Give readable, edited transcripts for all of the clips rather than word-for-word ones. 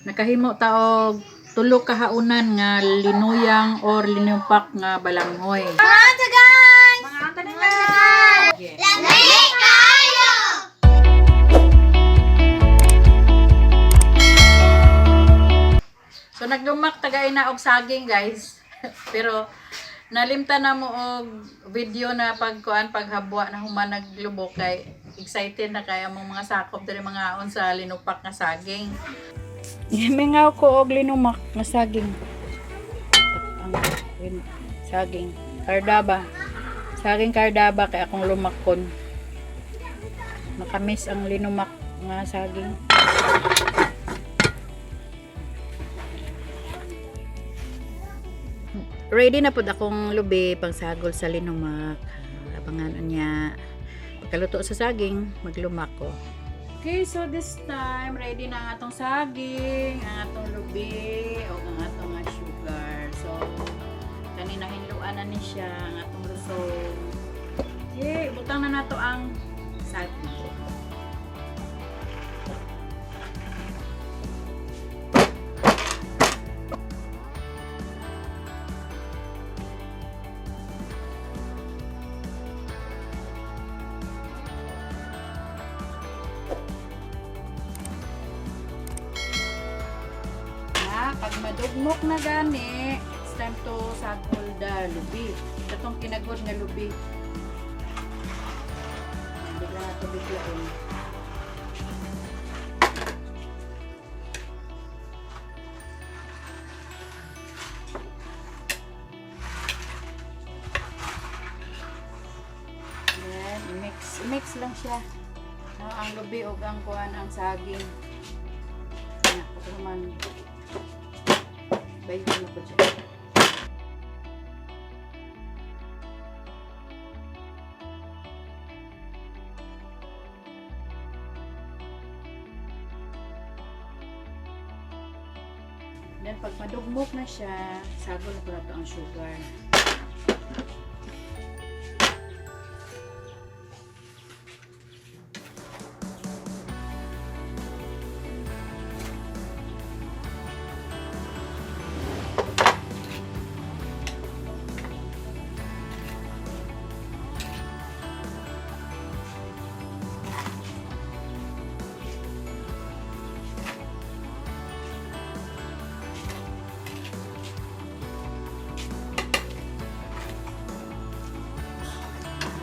Nakahimo ta og tulo ka haunan nga linuyang or linupak nga balanghoy. Mga guys! Mga anta nila. Lami kayo! So naglumak tagay na og saging, guys. Pero nalimta na mo og video na pagkuan, paghabwa na human naglubok, kay excited na kay among mga sakop diri mga aon sa linupak nga saging. Gimingaw ko og linumak nga saging. Ang saging kardaba. Saging kardaba kay akong lumakon. Makamis ang linumak nga saging. Ready na pud akong lubi pangsagol sa linumak. Abangan niya. Pagkaluto sa saging, maglumak ko. Okay, so this time, ready na ang atong saging, ang atong lubi, o ang atong nga sugar. So, kanina hinluan na ni siya ang atong lusong. Okay, butang na nato ang saging. Na, pag madugmok na gani, it's time to sagol the lubi. Katong kinagod nga lubi. Bigla na to biglaon. Then, i-mix. I-mix lang siya. No, ang lubi o ang kuan ang saging. Na, man. Bayo na po siya. Then, pag madugmok na siya, sagol na po nato ang sugar.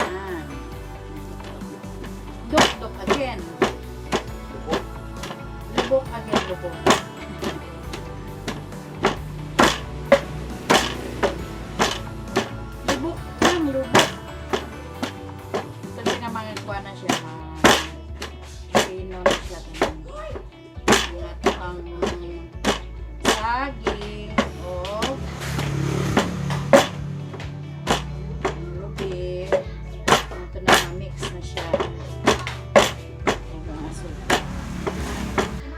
Yan. Dok, dok again. Lubok again, lubok. Lubok lang, lubok. Kasi nga mga kuha na siya, pino na siya. Ang ato ang saging o lubi. Ito na, mix na siya. Ug ang asukal.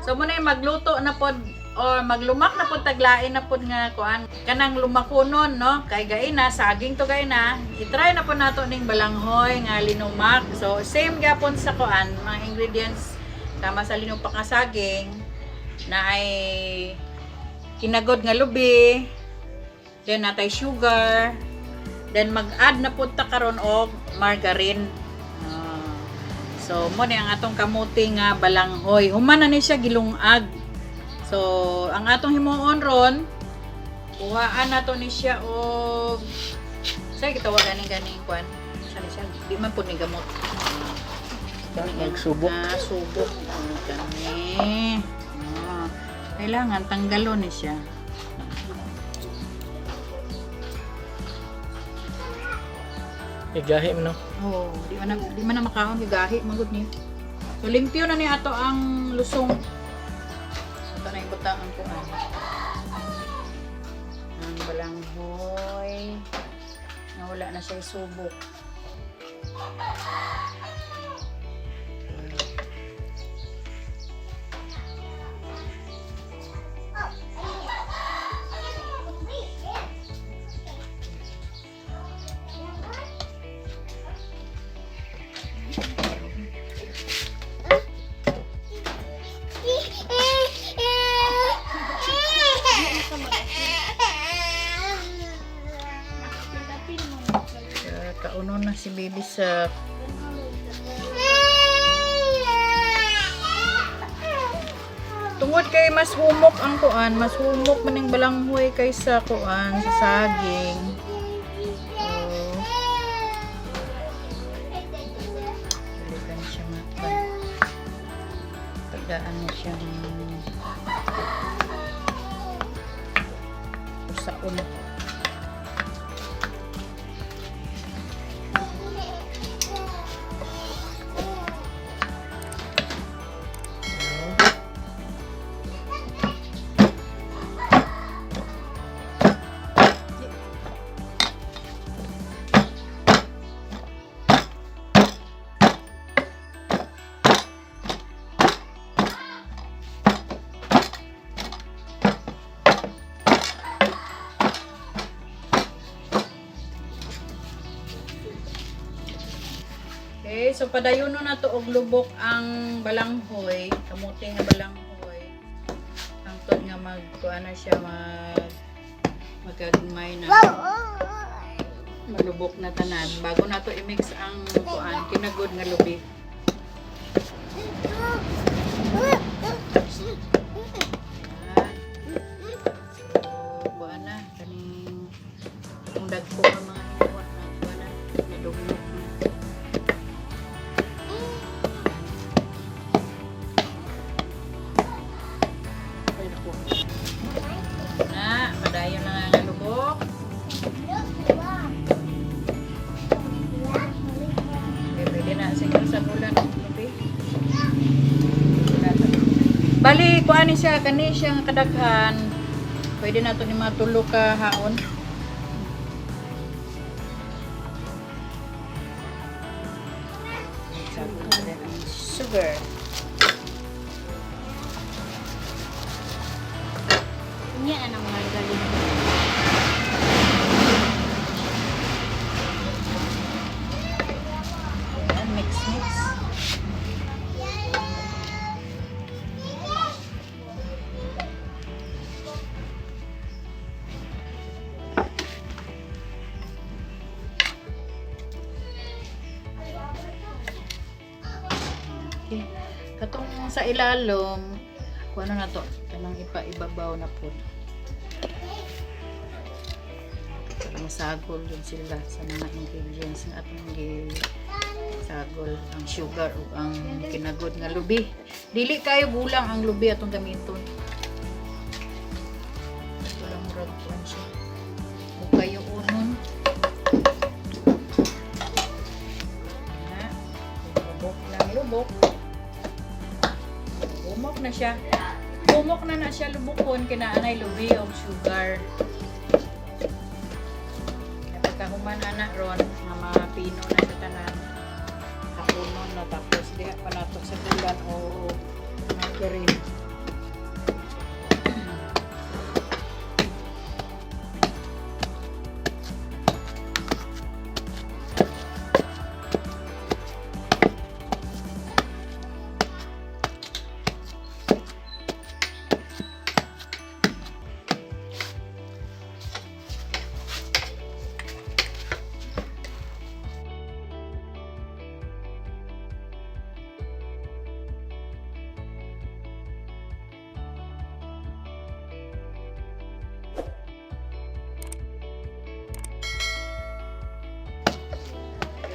So muna yung magluto na pod or maglumak na pod, taglain na pod nga kuan kanang lumakunon, no, kay gaina saging to gaina, i-try na pod nato ning balanghoy nga linumak. So same gyapon sa kuan, mga ingredients sama sa linupak nga saging na ay kinagod nga lubi, then natay sugar, then mag-add na pud ta karon og margarine. Ah. So mo ni ang atong kamuti nga balanghoy. Human na ni siya gilungag. So ang atong himuon ron, kuhaan nato ni siya og say gitawag ganing ganing kuan. Sa ni siya di man pud ni gamot. Nagsubok. Ah, subok. Kani. Ah, kailangan tanggalon ni siya. Igahi mo, no? Oo, di man na makaon kay gahi magud ni. So limpyo na ni ato ang lusong. Ato na ibutang ang kuan. Ang balanghoy. Nawala na siya subok. Baby Sak. Tungod kay mas humok ang kuan, mas humok maning balanghoy kaysa kuan sa saging. So, dalikan siya nga. Pagdaan na siyang usaon. Okay, so padayon na to og lubok ang balanghoy, kamote nga balanghoy. Hangtod nga mag kuan na siya, magagmay na. Malubok na tanan bago nato i-mix ang kuan kinagod nga lubi. Ayan. So, kuan na kaning kung dagko ang mga hinuwa na kuan na nadugnok na. Ay, naku. Na, padayon na nga lubok. Okay, pwede na. Sige, sa bulan. Lubi. Bali, kuan ni siya, kani siya nga kadaghan. Pwede na to ni mga tulo ka haon. Sugar. Niya anong margarine. Ayan, mix, mix. Okay. Katong sa ilalom, kung ano na to, kanang ipaibabaw na po. Para masagol yun sila sa mga ingredients nga atong gi sagol ang sugar ug ang kinagod nga lubi. Dili kayo gulang ang lubi atong gamiton. Ito lang murag kuan siya. Ug kayo unon. Na, lubok ng lubok. Humok na siya. Humok na na siya lubukon kinaanay lubi og sugar. Kaya pagkahuman na na ron, nga mga pino na sa tanan. Hapunon na tapos diha pa nato sa bulan o margarine.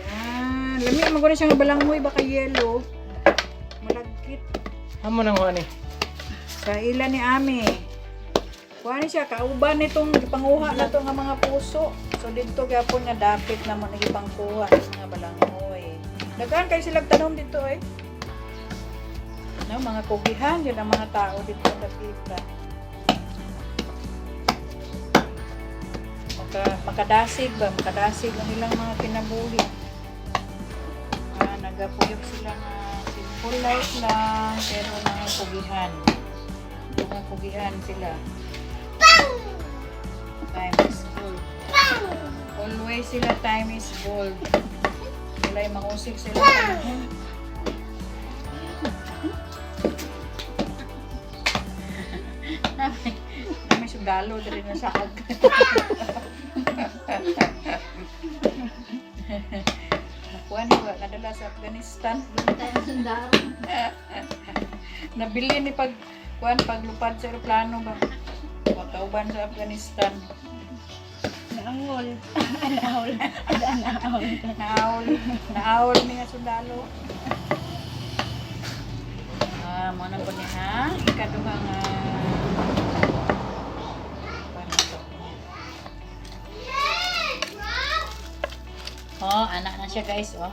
Ayan. Lami man ko na siya nga balanghoy baka yellow. Malagkit. Amo nang kuan eh. Sa ila ni Ami. Kuha ni siya kauban nitong gipanguha na to nga mga puso. So didto gyapon nga dapit na mo nagipangkuha sa mga balanghoy. Daghan kay silang tanom dito eh. No, mga kugihan yun ang mga tao dito dapita. Makadasig ba? Makadasig ang ilang mga kinabuhi. Ah, nagapuyok sila nga simple life lang pero mga kugihan. Mga kugihan sila. Time is gold. Always sila time is gold. Walay mausig sila. Panahon. May sundalo diri na sa ag. Nakuha ni ba nadala sa Afghanistan. Bantay ang sundalo. Nabili ni pag kuan paglupad sa eroplano ba. Makauban sa Afghanistan. Naangol. Naangol. Naangol. Naawol, naawol ni nga sundalo. Ah, mo na po niya ha. Ikaduha nga kuan to. Oh, anak na siya, guys, oh.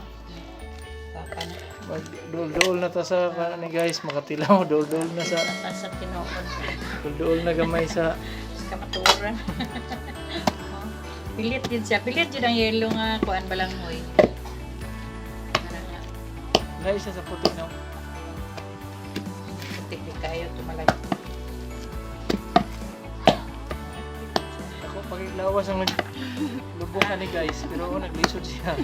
Baka na. Mag-duol na ta sa ni guys, makatilaw duol na sa Nasa sa tinuod. duol na gamay sa Sa kamaturan. Oh, pilit din siya. Pilit din ang yelo nga kuan balanghoy. Ano nga. Lahi siya sa puti, no. Puti di kayo tumalag. Ako pagiglawas ang naglubong ka ni guys, pero oh, naglisod siya.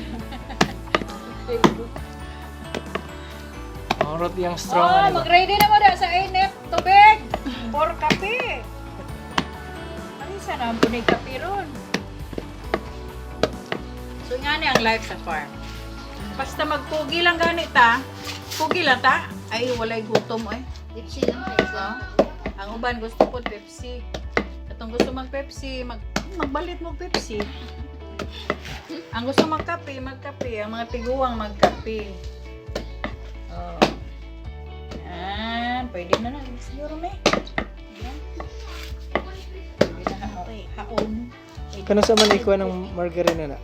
Ang rot yung strong Oh, ano ba? mag-ready na mo na sa init. Tubig! For kape! Ano sa na ang punay kape ron? So nga ni ang life sa farm. Basta magpugi lang gani ta. Pugi lang ta. Ay, walay gutom ay. Dipsi lang kayo. Ang uban gusto po Pepsi. Atong gusto mag Pepsi, magbalit mo Pepsi. Ang gusto magkape, magkape. Ang mga tiguang magkape. Oh. Yan, pwede na na siguro may. Yan. Pwede na haon. Kano sa man ikuha ng margarine na?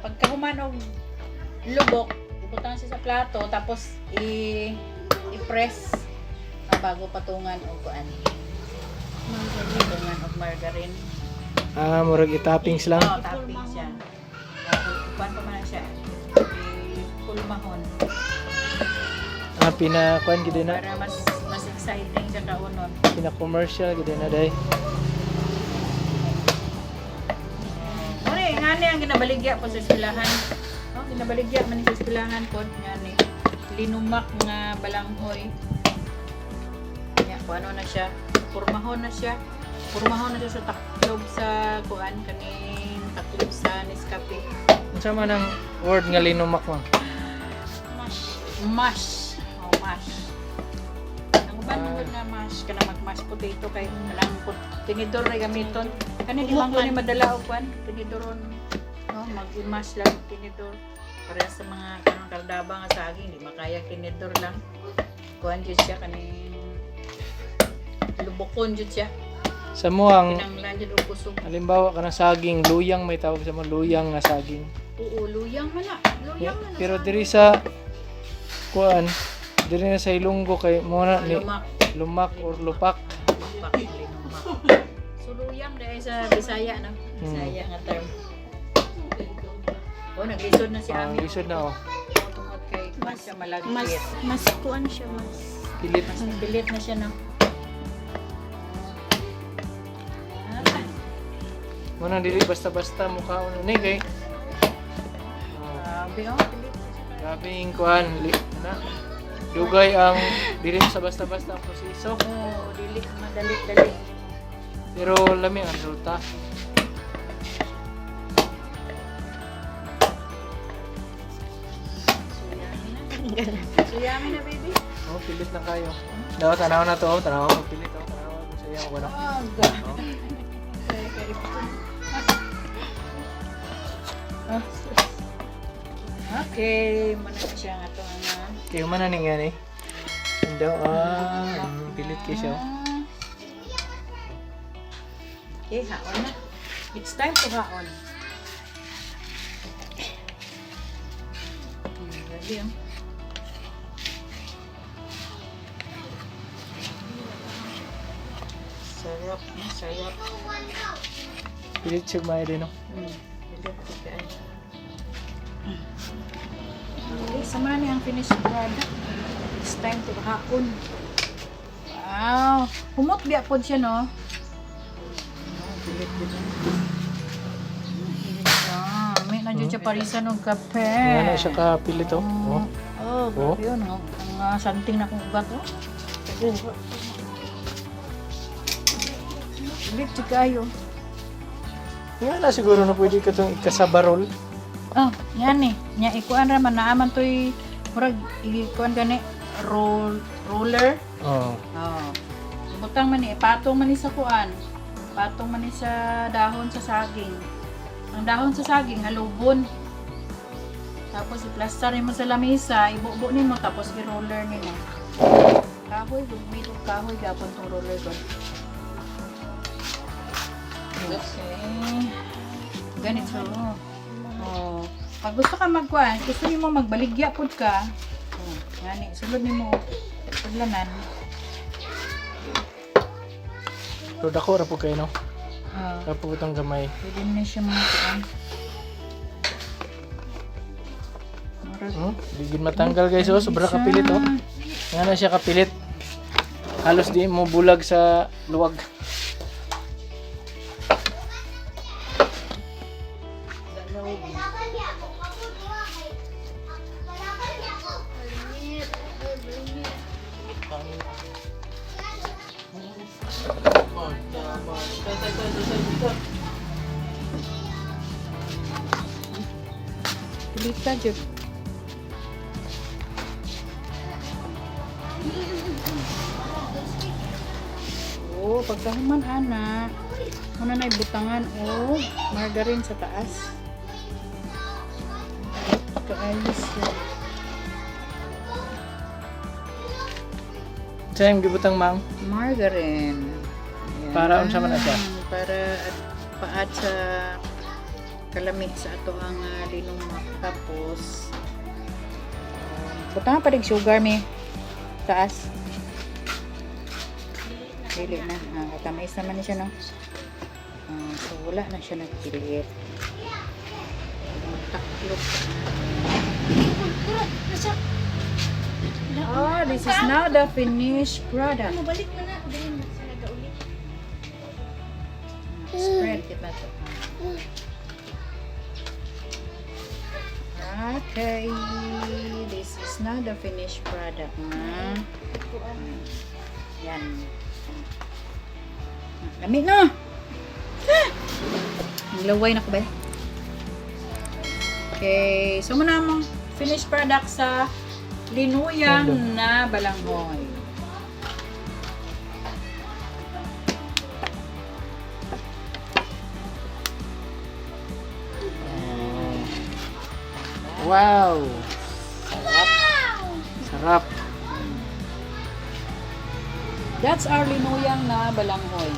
Pagka human og lubok, ibutang siya sa plato tapos i-press bago patungan og kuan. Patungan og margarine. Ah, murag i-toppings lang. Oo, topping siya. Kuan pa man siya. Pulmahon. Ah, pina kuan gid na. Para mas mas exciting siya kaunon. Pina commercial gid na day. Muna eh, ngani ang ginabaligya po sa eskwelahan. Oh, ginabaligya man ni sa eskwelahan po ngani. Linumak nga balanghoy. Ya, kung ano na siya, purmahon na siya. Purmahon na siya sa taklob sa kuan kaning taklob sa Nescafe. Unsa man ang word nga linumak mo? Mash. Mash. Oh, mash. Ang uban man gud nga mash kana mag mash potato kay kanang tinidor ra gamiton. Kani di man ko ni madala og kuan, tinidoron. No, mag-mash lang og tinidor. Para sa mga kanang kardaba nga saging di makaya tinidor lang. Kuan jud siya kaning lubokon jud siya. Sa mo ang Kinanglan jud og kusog. halimbawa kanang saging luyang, may tawag sa mga luyang nga saging. Oo, luyang man na. Luyang man na. Pero diri sa kuan, diri na sa Ilonggo kay mo na ni Lumak. lumak or lupak. Lupak, linumak. So luyang dahil sa Bisaya, no? Bisaya nga term. Oh, naglisod na si Ang Ami. lisod na oh. Tungod kay mas siya malagkit. Mas, mas kuan siya, mas. Pilit. Mas pilit na siya, no? Ah, Mo na dili basta-basta mukhaon ni kay. Oh, grabe, oh. Pilit na siya. grabe yung kuan li, na. Dugay ang dili sa basta-basta ang proseso. Oh, dili madali-dali. Pero lami ang resulta. So yummy na. So yummy na, baby. Oh, pilit na kayo. Daw tanaw na to, oh, tanaw ko pilit oh, tanaw ko sa iya ko na. Oh, God. Oh. Okay, muna na siya nga ito nga. Kayo man na ning yan eh. Daw pilit kay siya. Oh. Okay, haon na. It's time to haon. Grabe, oh. Sarap, no? Sarap. Pilit siya may din no. Pilit ka. Okay, sama na ang finished product. It's time to haon. Wow! Humot biya pod siya, no? Oh, pilit din. Ah, may na dyan siya parisan og kape. Nga na siya ka pilit oh. Oh. Oh, grabe yun. Oh. Ang santing na kong ugat, oh. Pilit siya kayo. Nga na siguro na pwede ka tong ikasabarol. Oh, yan eh. Nya ikuan ra man naaman toy murag ikuan gani roller. Oh. Oh. Ibutang man ni, ipatong man ni sa kuan. Patong man ni sa dahon sa saging. Ang dahon sa saging halubon. Tapos i-plaster nimo sa lamesa, ibubo nimo tapos i-roller nimo. Kahoy, gumit og kahoy gapon tong roller ko. Okay. Ganito. Oh. Pag gusto ka magkuan, gusto nimo magbaligya pud ka. Oh, gani sulod nimo paglanan. Pero dako ra po kayo, no? Ah. Ra po itong gamay. Pwede na siya mga kuan. Murag Di gid matanggal, guys, oh. Sobra kapilit, oh. Nga na siya kapilit. Halos di mo bulag sa luwag. Pilita, Jeff. Oh, pagkahuman ana, muna na ibutangan o margarine sa taas. Kaayos yun. Sa imong gibutang, mang? Margarine. Ayan. Para unsa man na siya? Para at paad sa kalami sa ato ang linumak. Tapos, butangan pa rin sugar mi. Taas. Dili na. Ah, katamis naman ni siya, no? Ah, so, wala na siya nagpilit. Taklop. Oh, this is now the finished product. Mabalik mo na. Dali na sa nagaulit. Spread kita to. Okay. This is now the finished product. Ha? Yan. Lami na! Ah! Ang laway na ko ba? Okay. So, muna mong finished product sa linuyang na balanghoy. Wow! Sarap. Sarap. That's our linuyang na balanghoy.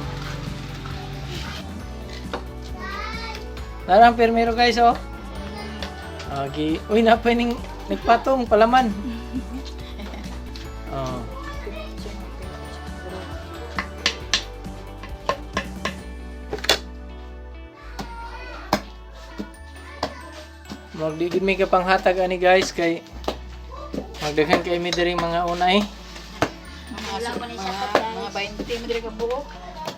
Narang permero, guys, oh. Okay. Uy, napay ning nagpatong palaman. Oh. Magdigid mi ka panghatag ani, guys, kay magdaghan kay mi diri mga unay. Mga, mga 20 mo diri ka buok.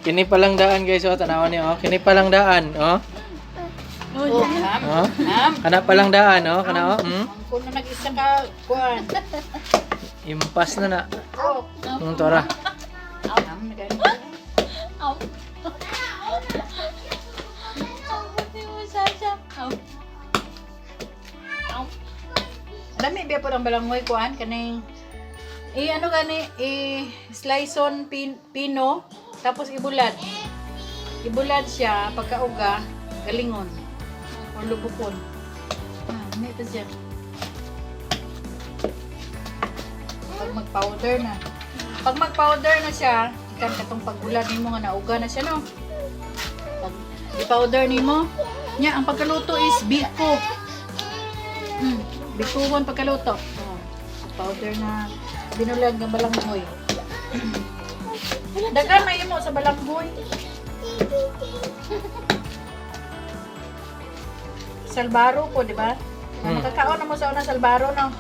Kini palang daan, guys, oh, tanawan niyo, oh. Kini palang daan, oh. Oh, ham. Oh. Ham. Kana palang daan, oh, kana, oh. Ang kuno nag-isa ka kuan. Impas na na. Oh. Tora. Ham na gani. Aw. Aw, mo Sasha. Aw. Aw. Dami biya po ang balanghoy kuan kaning i ano gani i slice on pino tapos ibulad. Ibulad siya pagkauga galingon or lubukon. Ah, may pa siya. Pag mag-powder na. Pag mag-powder na siya, ikan katong pagbulad nimo nga nauga na siya, no. Pag i-powder nimo, nya ang pagkaluto is biko. Bikuhon pagkaluto. Oh, powder na binulad ng balanghoy. Daghan may imo sa balanghoy. Salbaro po, di ba? Hmm. Nakakaon na mo sa unang salbaro, no?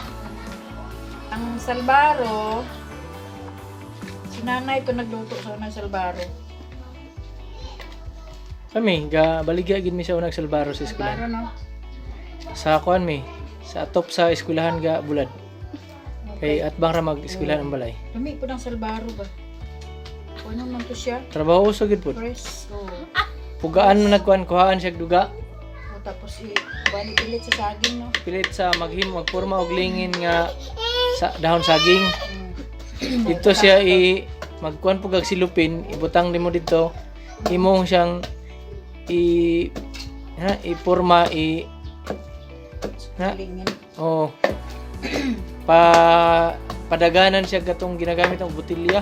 Ang salbaro, si nanay ito nagluto sa unang salbaro. Kami, ga baligya gid mi sa unang salbaro sa Salbaro, eskwelahan. no? Sa kuan mi, sa top sa eskwelahan ga bulad. Kay atbang ra mag eskwelahan ang balay. Lami po ng salbaro ba? Ano man to siya? Trabaho uso gid pud. Press. Oh. Pugaan man nagkuan kuhaan siya duga. O, tapos i Bani pilit sa saging, no? Pilit sa maghimo magporma og lingin nga sa dahon saging. Dito siya i magkuan pug og silupin, ibutang nimo dito. Imong siyang i ha, iporma i ha, Lingin. oh, pa padaganan siya katong ginagamit ang botilya.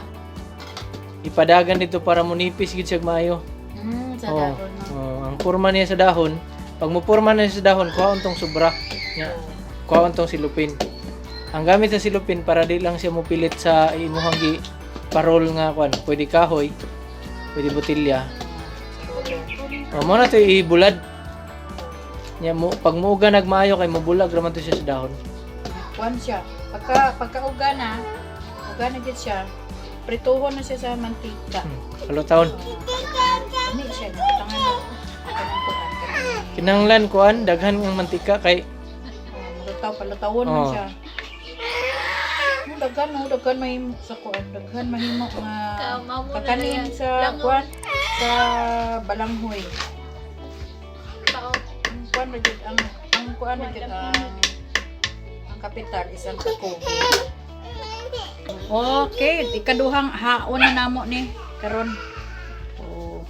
Ipadagan dito para munipis gid siya maayo. Sa Oh, dahon, no? oh, ang porma niya sa dahon, pag muporma na siya sa dahon, kuhaon tong sobra. Nya, kuhaon tong silupin. Ang gamit sa silupin para di lang siya mupilit sa imuhang gi parol nga kuan, pwede kahoy, pwede botilya. Oh, mo na to ibulad. Nya mo pag muuga nagmaayo kay mubulag raman to siya sa dahon. Kuan siya. Pagka uga na, uga na gid siya. Prituhon na siya sa mantika. Kalutaon. Ano siya? Tangan na. Kanang kuan. Kanang Kinahanglan kuan daghan ang mantika kay Lutaw, palutawon man Oh. siya. No, daghan no, daghan mahimo sa kuan, daghan mahimo nga Kamamo na kakanin yan. sa Langaw. kuan sa balanghoy. Pao. Ang kuan ra jud ang kuan ra jud ang kapital is ang kakugi. Okay, ikaduhang haon na namo ni karon. Oh.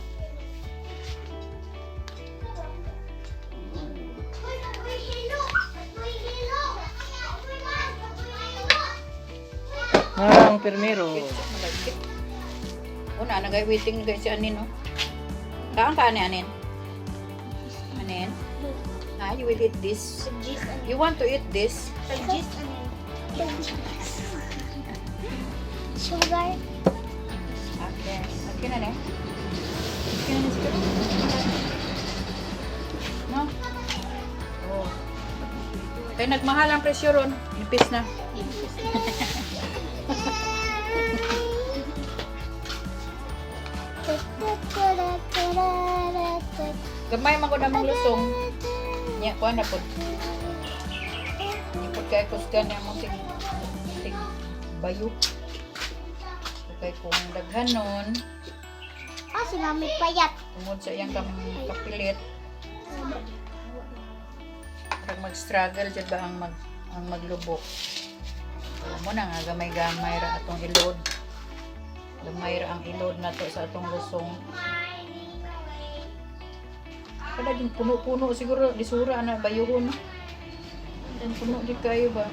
nga ang permero. Malagkit. Una, nagay waiting guys si Anin, oh. Kaan ka, ani, Anin? Anin? Ah, you will eat this? You want to eat this? Sugar. Okay. Okay na, ne? Okay na, siguro. No? Oh. Kaya nagmahal ang presyo ron. Nipis na. Gamay man ko na mong lusong. Nya, kuha na po. Nya po kay kusgan niya mong sig bayo. Kay kung daghan nun, Ah, si Mami payat. tungod sa iyang kapilit, pag mag-struggle jud ba ang maglubok. So, mo na nga gamay-gamay ra atong ilod. Gamay ra ang ilod nato sa atong lusong. Kada din puno-puno siguro lisura ana bayuhon. Dan puno di kayo ba?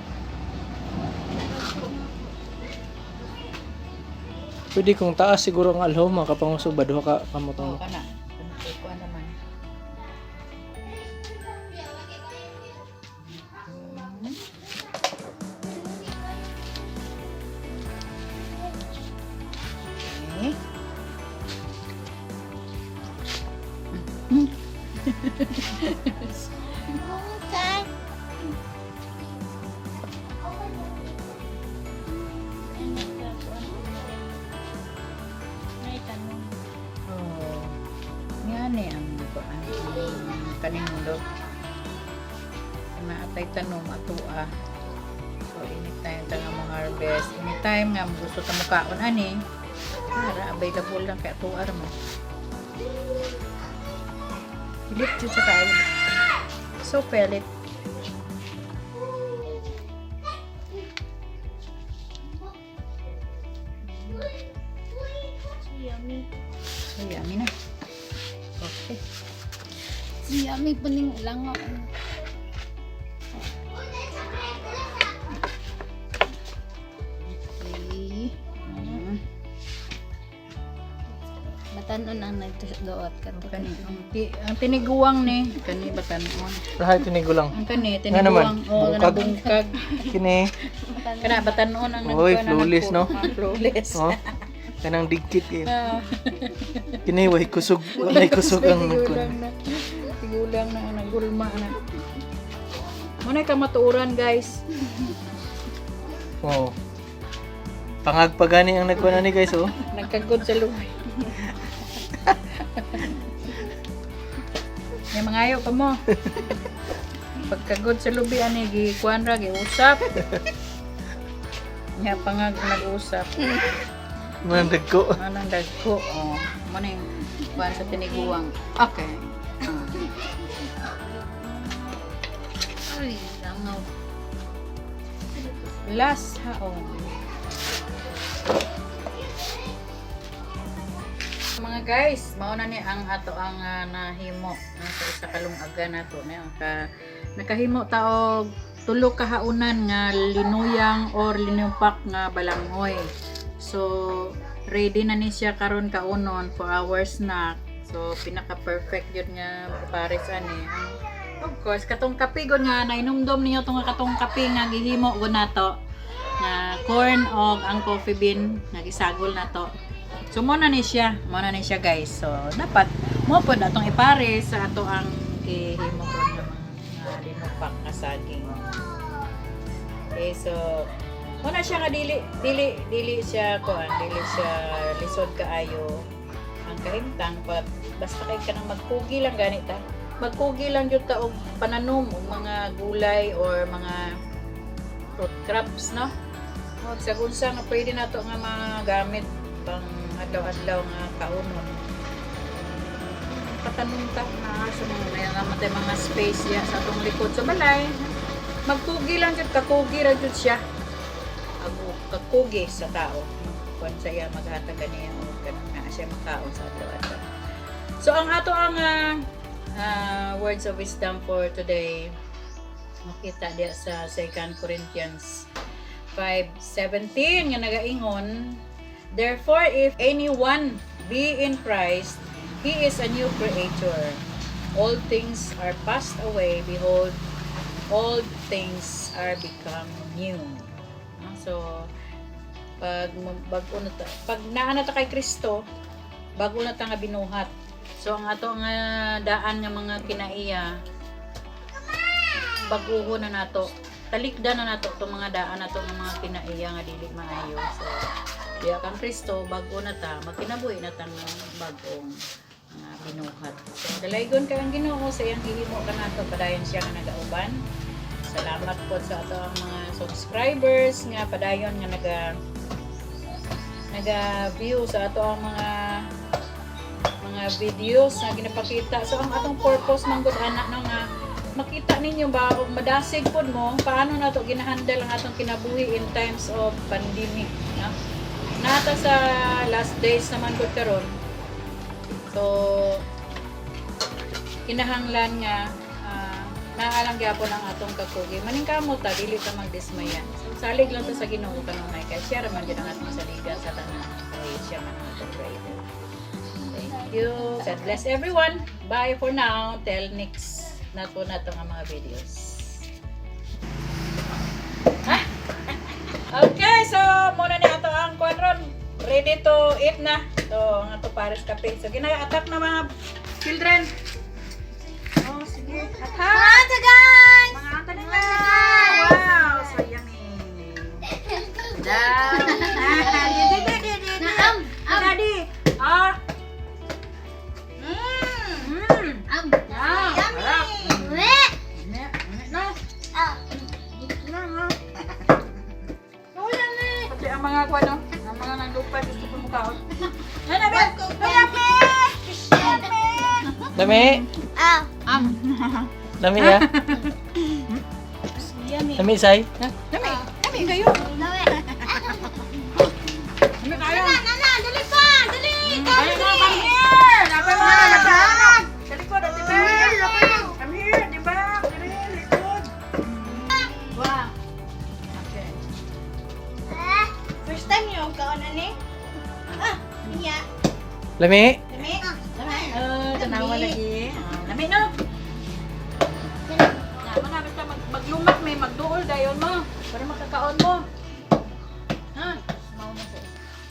Pwede kung taas siguro ang alhom mga kapangusog ba duha ka Oo kamotong. kana. Kuan naman. Okay. Okay. May tanong. Oh. Nga ni ang kuan ang kanindot. Kana atay tanom atoa. So anytime ta nga mo harvest, anytime nga gusto ta mo kaon ani, para available lang kay atoa ra mo. Pilit jud sa kaon. So pilit. Yummy. So yummy na. Okay. Yummy po ning langaw. Okay. Batanon ang nagduot ka to. Kani ang tiniguang ni kani batanon. Lahat tinigulang. Ang kani Nga naman, tiniguang oh bungkag. kanang bungkag. Kini. Kana batanon ang Oy, nagkuha na flawless, no? Flawless. Oh. Kanang digkit kayo. Ah. Kini way kusog, walay kusog ang Tigulang na. Tigulang na ang nagulma na. Muna ka matuuran, guys. Oh. Pangagpagani ang nagkuha ni guys oh. Nagkagod sa lumay. May mangayo pa mo. Pagkagod sa lubi ani gikuan ra giusap. Nya pangag nag-usap. Manang dagko. Anong dagko? Oh, mo na yung kuan sa tiniguang. Okay. Ah. Uy, langaw. Last haon. Mga guys, mao na ni ang ato ang nahimo no, sa isa ka lungaga nato ni ang ka nakahimo ta og tulo ka haunan nga linuyang or linumpak nga balanghoy. So ready na ni siya karon kaunon for our snack. So pinaka perfect yun nga pares ani. Of course, katong kape gud nga nainumdom ninyo tong katong kape nga gihimo gud nato nga corn og ang coffee bean nga gisagol nato. So mo na ni siya, mo na ni siya, guys. So dapat mo pod atong ipare sa ato ang gihimo karon nga mga linupak nga saging. Okay, so mo na siya nga dili dili dili siya kuan, dili siya lisod kaayo ang kahimtang, but basta kay kanang magkugi lang gani ta. Magkugi lang jud ta og pananom og mga gulay or mga fruit crops, no? O sa unsa nga pwede nato nga magamit pang adlaw-adlaw nga kaunon. Patanom ta na sa mga may naman tayo mga space ya sa atong likod sa balay. Magkugi lang jud, kakugi ra jud siya. Ago kakugi sa tao. Kuan sa iya maghatag kaniya og kanang naa siya makaon sa adlaw-adlaw. So ang ato ang words of wisdom for today, makita diya sa 2 Corinthians 5:17 nga nagaingon, "Therefore, if anyone be in Christ, he is a new creature. All things are passed away. Behold, all things are become new." Ah, so pag bago na ta, pag naa na ta kay Kristo, bago na ta nga binuhat. So ang ato nga daan nga mga kinaiya, baguho na nato, talikda na nato itong mga daan nato nga mga kinaiya nga dili maayo. So diya kang Kristo, bago na ta, magkinabuhi na ta nga bagong nga binuhat. So dalaygon kay ang Ginoo sa iyang gihimo kanato. Padayon siya nga nagauban. Salamat po sa ato ang mga subscribers nga padayon nga naga view sa ato ang mga videos na ginapakita. So ang atong purpose man gud ana, no, nga makita ninyo ba og madasig pod mo paano nato ginahandle ang atong kinabuhi in times of pandemic, no? Nata sa last days naman gud karon. So kinahanglan nga naalang gyapon ang atong kakugi. Maningkamot ta, dili ta magdismaya. So, salig lang ta sa Ginoo kanunay kay siya ra man gyud ang atong saligan sa tanan. Kay siya man ang atong creator. Thank you. God bless everyone. Bye for now. Till next nato na to nga mga videos. Ha? Okay, so muna ni ato ang kuan ron. Ready to eat na. So, ang ato pares kape. So, gina-attack na, mga children. Oh, sige. Attack! Mga guys! Mga ata nila! Wow! So yummy! Daddy! Am! Am! Daddy! Ah! Am! Ah, sarap. Yummy! Ne, ne, no. No, no. Wala na. Pati ang mga kuwan, no? Ang mga naglupa, gusto ko mukaon. Nana, Ben! Yummy! Yummy! Dami! Ah! Am! Dami ya. Yummy. Dami say. Dami! Dami kayo! Dami. Dami kayo! Nana, dali pa! Dali! Ay, no, come here! Napay mga nagkaano! Sa likod, Ate Bel! Come here, di ba? Dali, likod. Wow. Okay. First time niyo kaon ani? Ah, niya. Lami. Dami. Dami. Oh, tanawa lagi. Ah, lami, no? Na, mga basta maglumak may magduol dayon mo para makakaon mo. Ha?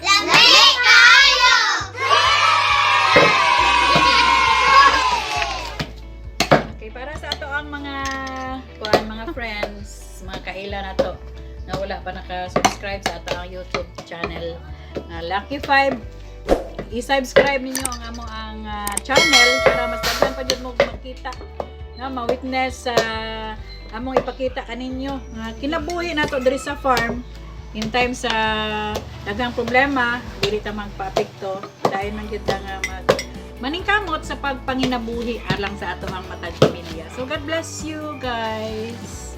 Lami kayo! Okay, para sa ato ang mga kuan, mga friends, mga kaila nato na wala pa naka-subscribe sa ato ang YouTube channel na Lucky 5, i-subscribe ninyo ang amo ang channel para mas daghan pa jud mo makita na ma-witness sa among ipakita kaninyo nga kinabuhi nato diri sa farm in time sa daghang problema. Dili ta magpaapekto dahil man gyud ta nga mag Maningkamot sa pagpanginabuhi alang sa ato ang matag pamilya. So God bless you guys.